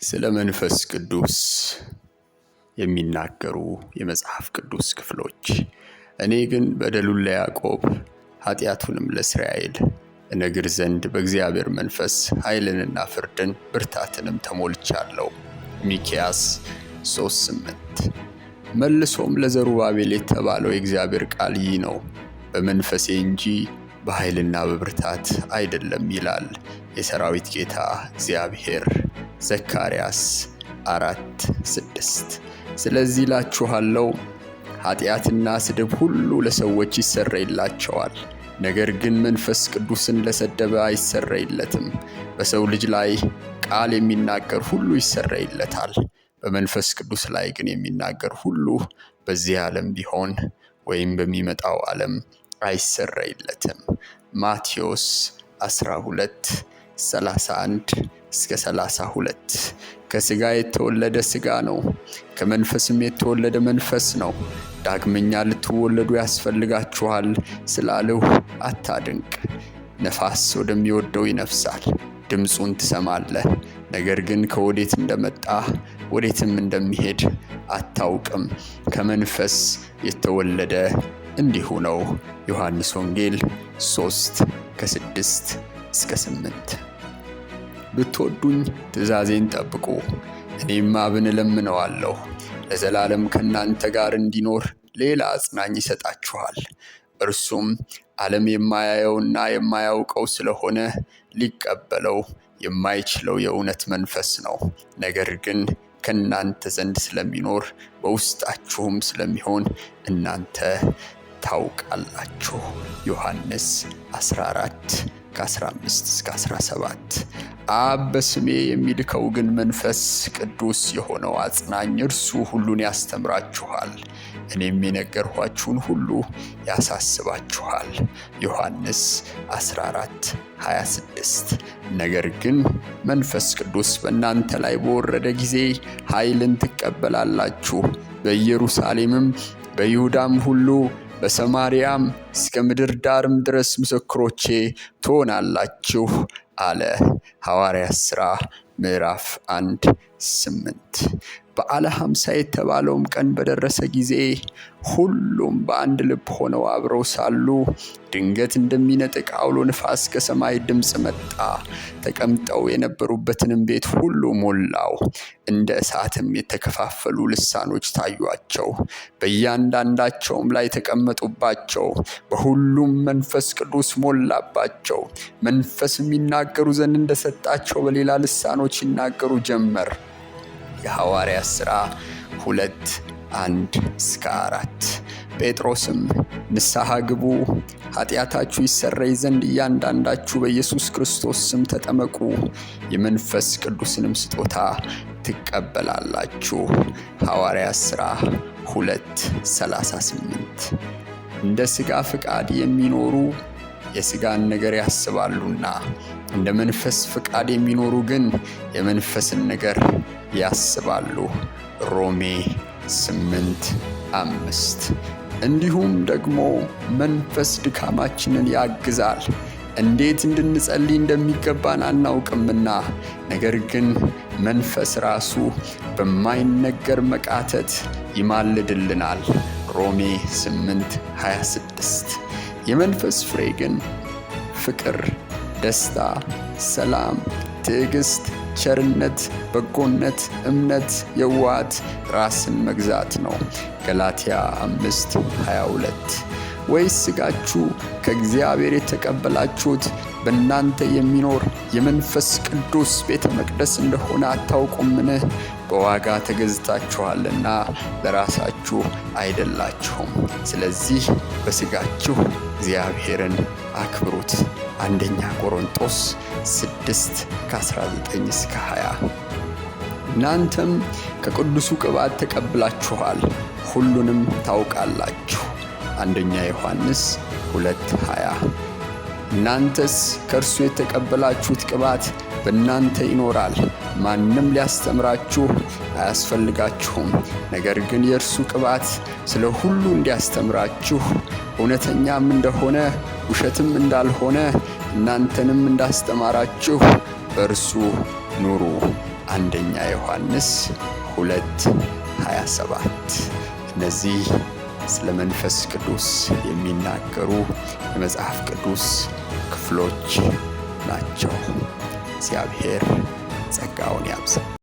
ስለ መንፈስ ቅዱስ የሚናገሩ የመጽሐፍ ቅዱስ ክፍሎች። እኔ ግን በደሉን ለያዕቆብ ኃጢአቱንም ለእስራኤል እነግር ዘንድ በእግዚአብሔር መንፈስ ኃይልንና ፍርድን ብርታትንም ተሞልቻለሁ። ሚክያስ 3:8። መልሶም ለዘሩባቤል የተባለው የእግዚአብሔር ቃል ይህ ነው፣ በመንፈሴ እንጂ በኃይልና በብርታት አይደለም ይላል የሰራዊት ጌታ እግዚአብሔር። ዘካርያስ 4:6። ስለዚህ እላችኋለሁ፣ ኃጢአትና ስድብ ሁሉ ለሰዎች ይሰረይላቸዋል፣ ነገር ግን መንፈስ ቅዱስን ለሰደበ አይሰረይለትም። በሰው ልጅ ላይ ቃል የሚናገር ሁሉ ይሰረይለታል፣ በመንፈስ ቅዱስ ላይ ግን የሚናገር ሁሉ በዚህ ዓለም ቢሆን ወይም በሚመጣው ዓለም አይሰረይለትም። ማቴዎስ 12:31 እስከ 32። ከሥጋ የተወለደ ሥጋ ነው፣ ከመንፈስም የተወለደ መንፈስ ነው። ዳግመኛ ልትወለዱ ያስፈልጋችኋል ስላልሁ አታድንቅ። ነፋስ ወደሚወደው ይነፍሳል፣ ድምፁን ትሰማለህ፣ ነገር ግን ከወዴት እንደመጣ ወዴትም እንደሚሄድ አታውቅም። ከመንፈስ የተወለደ እንዲሁ ነው። ዮሐንስ ወንጌል 3 ከ6 እስከ 8። ብትወዱኝ ትእዛዜን ጠብቁ። እኔም አብን እለምነዋለሁ፣ ለዘላለም ከእናንተ ጋር እንዲኖር ሌላ አጽናኝ ይሰጣችኋል። እርሱም ዓለም የማያየውና የማያውቀው ስለሆነ ሊቀበለው የማይችለው የእውነት መንፈስ ነው። ነገር ግን ከእናንተ ዘንድ ስለሚኖር በውስጣችሁም ስለሚሆን እናንተ ታውቃላችሁ። ዮሐንስ 14 ከ15 እስከ 17። አብ በስሜ የሚልከው ግን መንፈስ ቅዱስ የሆነው አጽናኝ እርሱ ሁሉን ያስተምራችኋል፣ እኔም የነገርኋችሁን ሁሉ ያሳስባችኋል። ዮሐንስ 14 26። ነገር ግን መንፈስ ቅዱስ በእናንተ ላይ በወረደ ጊዜ ኃይልን ትቀበላላችሁ፣ በኢየሩሳሌምም በይሁዳም ሁሉ በሰማርያም እስከ ምድር ዳርም ድረስ ምስክሮቼ ትሆናላችሁ አለ። ሐዋርያት ሥራ ምዕራፍ 1:8። በዓለ 50 የተባለውም ቀን በደረሰ ጊዜ ሁሉም በአንድ ልብ ሆነው አብረው ሳሉ ድንገት እንደሚነጥቅ አውሎ ንፋስ ከሰማይ ድምፅ መጣ፣ ተቀምጠው የነበሩበትንም ቤት ሁሉ ሞላው። እንደ እሳትም የተከፋፈሉ ልሳኖች ታዩአቸው፣ በእያንዳንዳቸውም ላይ ተቀመጡባቸው። በሁሉም መንፈስ ቅዱስ ሞላባቸው፣ መንፈስም ይናገሩ ዘንድ እንደሰጣቸው በሌላ ልሳኖች ይናገሩ ጀመር። የሐዋርያት ሥራ 2:1 እስከ 4። ጴጥሮስም ንስሐ ግቡ፣ ኃጢአታችሁ ይሰረይ ዘንድ እያንዳንዳችሁ በኢየሱስ ክርስቶስ ስም ተጠመቁ፣ የመንፈስ ቅዱስንም ስጦታ ትቀበላላችሁ። ሐዋርያት ሥራ 2:38። እንደ ሥጋ ፍቃድ የሚኖሩ የሥጋን ነገር ያስባሉና፣ እንደ መንፈስ ፍቃድ የሚኖሩ ግን የመንፈስን ነገር ያስባሉ። ሮሜ 8:5። እንዲሁም ደግሞ መንፈስ ድካማችንን ያግዛል። እንዴት እንድንጸልይ እንደሚገባን አናውቅምና፣ ነገር ግን መንፈስ ራሱ በማይነገር መቃተት ይማልድልናል። ሮሜ 8:26። የመንፈስ ፍሬ ግን ፍቅር፣ ደስታ፣ ሰላም፣ ትዕግስት፣ ቸርነት፣ በጎነት፣ እምነት፣ የዋህነት፣ ራስን መግዛት ነው። ገላትያ 5:22። ወይስ ሥጋችሁ ከእግዚአብሔር የተቀበላችሁት በእናንተ የሚኖር የመንፈስ ቅዱስ ቤተ መቅደስ እንደሆነ አታውቁምን? በዋጋ ተገዝታችኋልና ለራሳችሁ አይደላችሁም። ስለዚህ በሥጋችሁ እግዚአብሔርን አክብሩት። አንደኛ ቆሮንጦስ 6 ከ19 እስከ 20። እናንተም ከቅዱሱ ቅባት ተቀብላችኋል፣ ሁሉንም ታውቃላችሁ። አንደኛ ዮሐንስ 2:20። እናንተስ ከእርሱ የተቀበላችሁት ቅባት በእናንተ ይኖራል፣ ማንም ሊያስተምራችሁ አያስፈልጋችሁም። ነገር ግን የእርሱ ቅባት ስለ ሁሉ እንዲያስተምራችሁ፣ እውነተኛም እንደሆነ ውሸትም እንዳልሆነ እናንተንም እንዳስተማራችሁ በእርሱ ኑሩ። አንደኛ ዮሐንስ 2:27። እነዚህ ስለ መንፈስ ቅዱስ የሚናገሩ የመጽሐፍ ቅዱስ ክፍሎች ናቸው። እግዚአብሔር ጸጋውን ያብዛ።